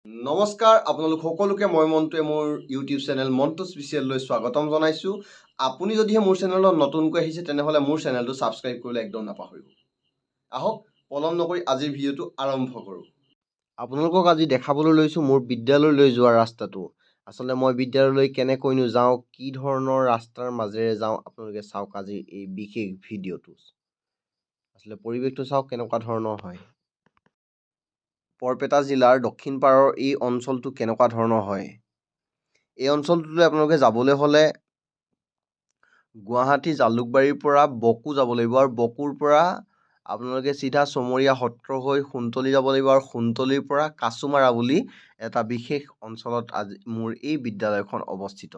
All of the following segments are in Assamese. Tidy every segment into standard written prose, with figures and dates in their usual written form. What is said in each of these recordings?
নমস্কাৰ আপোনালোক সকলোকে, মই মন্টুৱে মোৰ ইউটিউব চেনেল মন্টু স্পেচিয়েললৈ স্বাগতম জনাইছোঁ। আপুনি যদিহে মোৰ চেনেলত নতুনকৈ আহিছে, তেনেহ'লে মোৰ চেনেলটো ছাবস্ক্ৰাইব কৰিবলৈ একদম নাপাহৰিব। আহক, পলম নকৰি আজিৰ ভিডিঅ'টো আৰম্ভ কৰোঁ। আপোনালোকক আজি দেখাবলৈ লৈছোঁ মোৰ বিদ্যালয়লৈ যোৱা ৰাস্তাটো। আচলতে মই বিদ্যালয়লৈ কেনেকৈনো যাওঁ, কি ধৰণৰ ৰাস্তাৰ মাজেৰে যাওঁ, আপোনালোকে চাওক আজিৰ এই বিশেষ ভিডিঅ'টো। আচলতে পৰিৱেশটো চাওক কেনেকুৱা ধৰণৰ হয়। বৰপেটা জিলাৰ দক্ষিণ পাৰৰ এই অঞ্চলটো কেনেকুৱা ধৰণৰ হয়। এই অঞ্চলটোলৈ আপোনালোকে যাবলৈ হ'লে গুৱাহাটী জালুকবাৰীৰ পৰা বকো যাব লাগিব আৰু বকোৰ পৰা আপোনালোকে চিধা ছমৰীয়া সত্ৰ হৈ সোণতলী যাব লাগিব আৰু সোণতলীৰ পৰা কাছুমাৰা বুলি এটা বিশেষ অঞ্চলত আজি মোৰ এই বিদ্যালয়খন অৱস্থিত।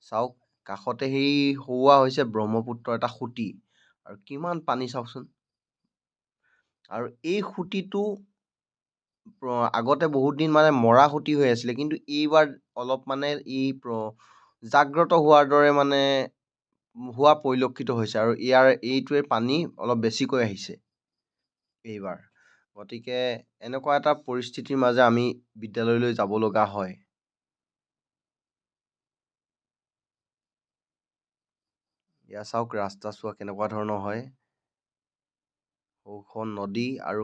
চাওক, কাষতে সেই সৌৱা হৈছে ব্ৰহ্মপুত্ৰৰ এটা সুঁতি আৰু কিমান পানী চাওকচোন। আৰু এই সুঁতিটো আগতে বহুত দিন মানে মৰা সুঁতি হৈ আছিলে, কিন্তু এইবাৰ অলপ মানে ই জাগ্ৰত হোৱাৰ দৰে মানে হোৱা পৰিলক্ষিত হৈছে আৰু ইয়াৰ এইটোৱে পানী অলপ বেছিকৈ আহিছে এইবাৰ। গতিকে এনেকুৱা এটা পৰিস্থিতিৰ মাজে আমি বিদ্যালয়লৈ যাব লগা হয়। এয়া চাওক, ৰাস্তা চোৱা কেনেকুৱা ধৰণৰ হয়। সৌখন নদী আৰু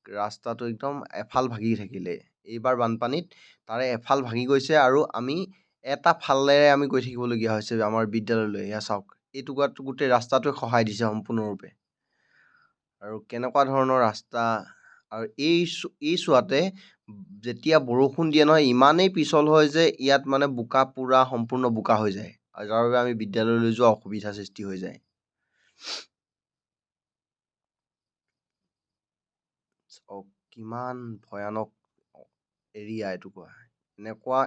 ৰাস্তাটো একদম এফাল ভাগি থাকিলে। এইবাৰ বানপানীত তাৰে এফাল ভাগি গৈছে আৰু আমি এটা ফালেৰে আমি গৈ থাকিবলগীয়া হৈছে আমাৰ বিদ্যালয়লৈ। এয়া চাওক, এই টুকুৰাটো গোটেই ৰাস্তাটোৱে সহায় দিছে সম্পূৰ্ণৰূপে। আৰু কেনেকুৱা ধৰণৰ ৰাস্তা আৰু এই চোৱাতে যেতিয়া বৰষুণ দিয়ে নহয়, ইমানেই পিছল হয় যে ইয়াত মানে বোকা, পূৰা সম্পূৰ্ণ বোকা হৈ যায় আৰু যাৰ বাবে আমি বিদ্যালয়লৈ যোৱা অসুবিধাৰ সৃষ্টি হৈ যায়। চাওক, কিমান ভয়ানক এৰিয়া এটুকুৰা। এনেকুৱা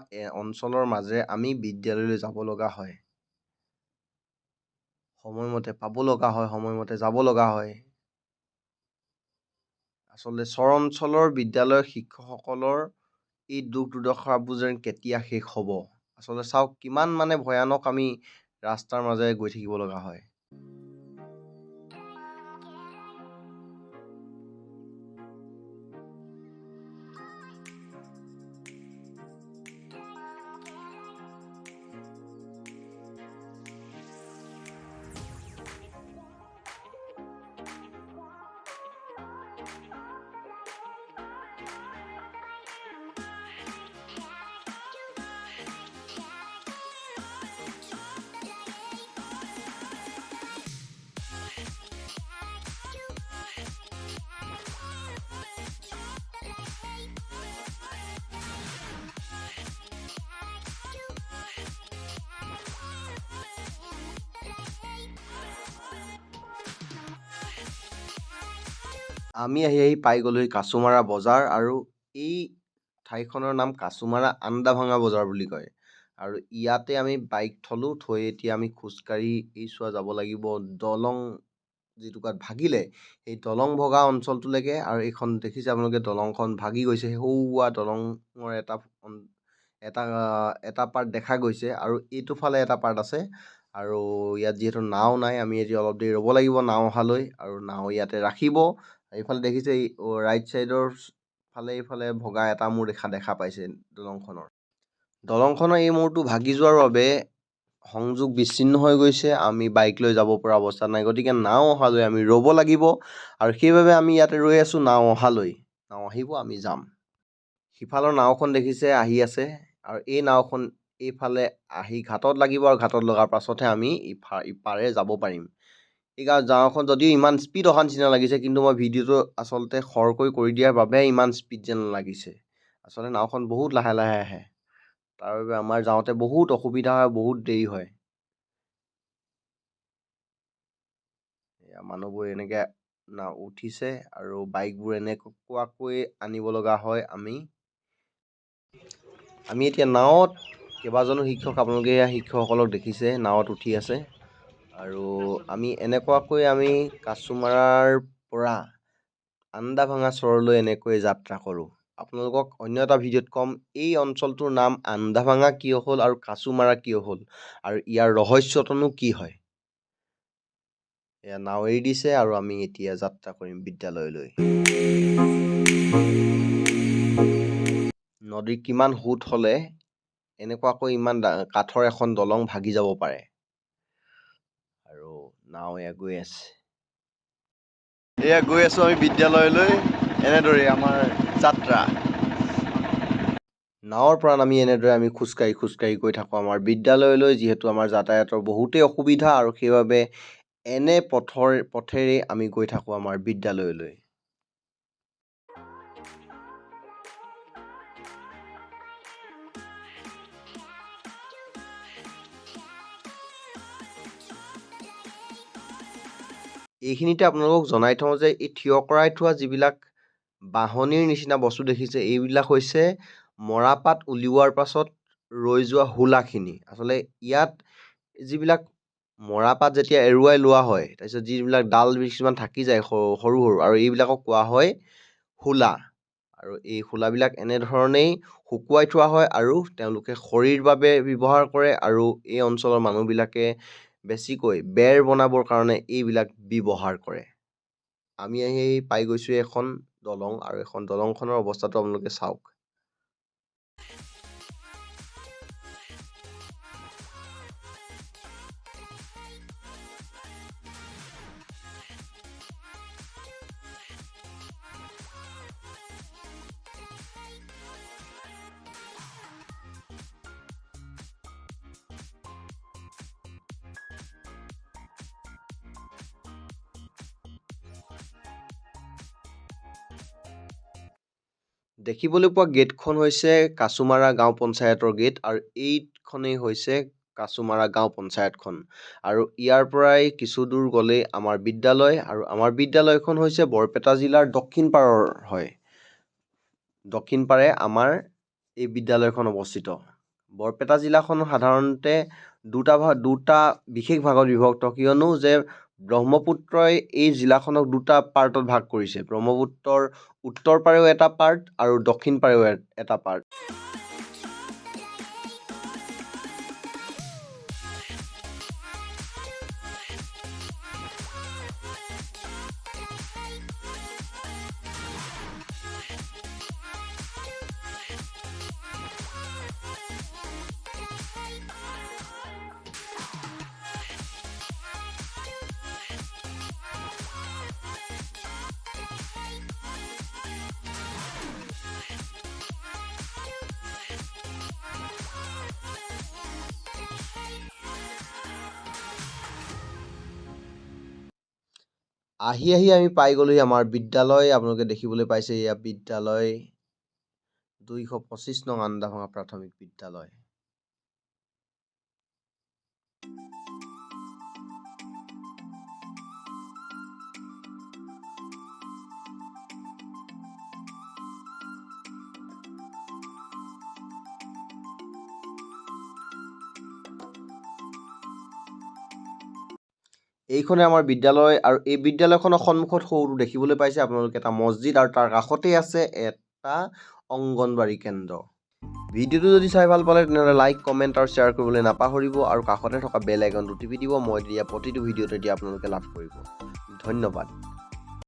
অঞ্চলৰ মাজেৰে আমি বিদ্যালয়লৈ যাব লগা হয়, সময়মতে পাব লগা হয়, সময়মতে যাব লগা হয়। আচলতে চৰ অঞ্চলৰ বিদ্যালয়ৰ শিক্ষকসকলৰ এই দুখ দুৰ্দশাবোৰ যেন কেতিয়া শেষ হ'ব। আচলতে চাওক, কিমান মানে ভয়ানক আমি ৰাস্তাৰ মাজেৰে গৈ থাকিব লগা হয়। আমি আহি আহি পাই গ'লোহি কাছুমাৰা বজাৰ আৰু এই ঠাইখনৰ নাম কাছুমাৰা আন্দাভাঙা বজাৰ বুলি কয়। আৰু ইয়াতে আমি বাইক থলোঁ, থৈ এতিয়া আমি খোজকাঢ়ি এই চোৱা যাব লাগিব দলং যিটুকুৰাত ভাগিলে, সেই দলং ভগা অঞ্চলটোলৈকে। আৰু এইখন দেখিছে আপোনালোকে, দলংখন ভাগি গৈছে। সৌৱা দলঙৰ এটা এটা এটা পাৰ্ট দেখা গৈছে আৰু এইটো ফালে এটা পাৰ্ট আছে। আৰু ইয়াত যিহেতু নাও নাই, আমি এতিয়া অলপ দেৰি ৰ'ব লাগিব নাও অহালৈ আৰু নাও ইয়াতে ৰাখিব। এইফালে দেখিছে, এই ৰাইট ছাইডৰ ফালে এইফালে ভগা এটা মূৰ দেখা দেখা পাইছে দলংখনৰ। দলংখনৰ এই মূৰটো ভাগি যোৱাৰ বাবে সংযোগ বিচ্ছিন্ন হৈ গৈছে। আমি বাইক লৈ যাব পৰা অৱস্থাত নাই, গতিকে নাও অহালৈ আমি ৰ'ব লাগিব আৰু সেইবাবে আমি ইয়াতে ৰৈ আছোঁ নাও অহালৈ। নাও আহিব, আমি যাম। সিফালৰ নাওখন দেখিছে আহি আছে আৰু এই নাওখন এইফালে আহি ঘাটত লাগিব আৰু ঘাটত লগাৰ পাছতহে আমি ইপাৰে যাব পাৰিম। এই নাওখন যদিও ইমান স্পীড অহা নিচিনা লাগিছে, কিন্তু মই ভিডিঅ'টো আচলতে খৰকৈ কৰি দিয়াৰ বাবে ইমান স্পীড যেন লাগিছে। আচলতে নাওখন বহুত লাহে লাহে আহে, তাৰ বাবে আমাৰ যাওঁতে বহুত অসুবিধা হয়, বহুত দেৰি হয়। এয়া মানুহবোৰ এনেকৈ নাও উঠিছে আৰু বাইকবোৰ এনেকুৱাকৈ আনিব লগা হয়। আমি আমি এতিয়া নাৱত কেইবাজনো শিক্ষক, আপোনালোকে এয়া শিক্ষকসকলক দেখিছে নাৱত উঠি আছে। আৰু আমি এনেকুৱাকৈ আমি কাছুমাৰাৰ পৰা আন্দাভাঙা চৰলৈ এনেকৈ যাত্ৰা কৰোঁ। আপোনালোকক অন্য এটা ভিডিঅ'ত ক'ম এই অঞ্চলটোৰ নাম আন্দাভাঙা কিয় হ'ল আৰু কাছুমাৰা কিয় হ'ল আৰু ইয়াৰ ৰহস্যটোনো কি হয়। এয়া নাও এৰি দিছে আৰু আমি এতিয়া যাত্ৰা কৰিম বিদ্যালয়লৈ। নদীৰ কিমান সোঁত হ'লে এনেকুৱাকৈ ইমান কাঠৰ এখন দলং ভাগি যাব পাৰে। আৰু নাও এয়া গৈ আছে। এয়া গৈ আছোঁ আমি বিদ্যালয়লৈ। এনেদৰেই আমাৰ যাত্ৰা। নাৱৰ পৰা নামি এনেদৰে আমি খোজকাঢ়ি খোজকাঢ়ি গৈ থাকোঁ আমাৰ বিদ্যালয়লৈ। যিহেতু আমাৰ যাতায়াতৰ বহুতেই অসুবিধা আৰু সেইবাবে এনে পথেৰেই আমি গৈ থাকোঁ আমাৰ বিদ্যালয়লৈ। এইখিনিতে আপোনালোকক জনাই থওঁ যে এই থিয় কৰাই থোৱা যিবিলাক বাঁহনিৰ নিচিনা বস্তু দেখিছে, এইবিলাক হৈছে মৰাপাট উলিওৱাৰ পাছত ৰৈ যোৱা হোলাখিনি। আচলতে ইয়াত যিবিলাক মৰাপাট যেতিয়া এৰুৱাই লোৱা হয়, তাৰপিছত যিবিলাক ডাল কিছুমান থাকি যায় সৰু সৰু, আৰু এইবিলাকক কোৱা হয় হোলা। আৰু এই হোলাবিলাক এনেধৰণেই শুকুৱাই থোৱা হয় আৰু তেওঁলোকে খৰিৰ বাবে ব্যৱহাৰ কৰে। আৰু এই অঞ্চলৰ মানুহবিলাকে বেছিকৈ বেৰ বনাবৰ কাৰণে এইবিলাক ব্যৱহাৰ কৰে। আমি আহি পাই গৈছোঁ এখন দলং, আৰু এখন দলংখনৰ অৱস্থাটো আপোনালোকে চাওক। দেখিবলৈ পোৱা গেটখন হৈছে কাছুমাৰা গাঁও পঞ্চায়তৰ গেট, আৰু এইখনেই হৈছে কাছুমাৰা গাঁও পঞ্চায়তখন। আৰু ইয়াৰ পৰাই কিছু দূৰ গ'লেই আমাৰ বিদ্যালয়, আৰু আমাৰ বিদ্যালয়খন হৈছে বৰপেটা জিলাৰ দক্ষিণ পাৰৰ হয়। দক্ষিণ পাৰে আমাৰ এই বিদ্যালয়খন অৱস্থিত। বৰপেটা জিলাখন সাধাৰণতে দুটা বিশেষ ভাগত বিভক্ত, কিয়নো যে ব্ৰহ্মপুত্ৰই এই জিলাখনক দুটা পাৰ্টত ভাগ কৰিছে। ব্ৰহ্মপুত্ৰৰ উত্তৰ পাৰেও এটা পাৰ্ট আৰু দক্ষিণ পাৰেও এটা পাৰ্ট। আহি আহি আমি পাই গ'লোহি আমাৰ বিদ্যালয়। আপোনালোকে দেখিবলৈ পাইছে এয়া বিদ্যালয় 225 নং আন্দাভঙা প্ৰাথমিক বিদ্যালয়। এইখনে আমাৰ বিদ্যালয়, আৰু এই বিদ্যালয়খনৰ সন্মুখত সৰু দেখিবলৈ পাইছে আপোনালোকে এটা মছজিদ, আৰু তাৰ কাষতেই আছে এটা অংগনবাড়ী কেন্দ্ৰ। ভিডিঅ'টো যদি চাই ভাল পালে তেনেহ'লে লাইক, কমেণ্ট আৰু শ্বেয়াৰ কৰিবলৈ নাপাহৰিব, আৰু কাষতে থকা বেল আইকনটো টিপি দিব। মই দিয়া প্ৰতিটো ভিডিঅ'তে দিয়া আপোনালোকে লাভ কৰিব। ধন্যবাদ।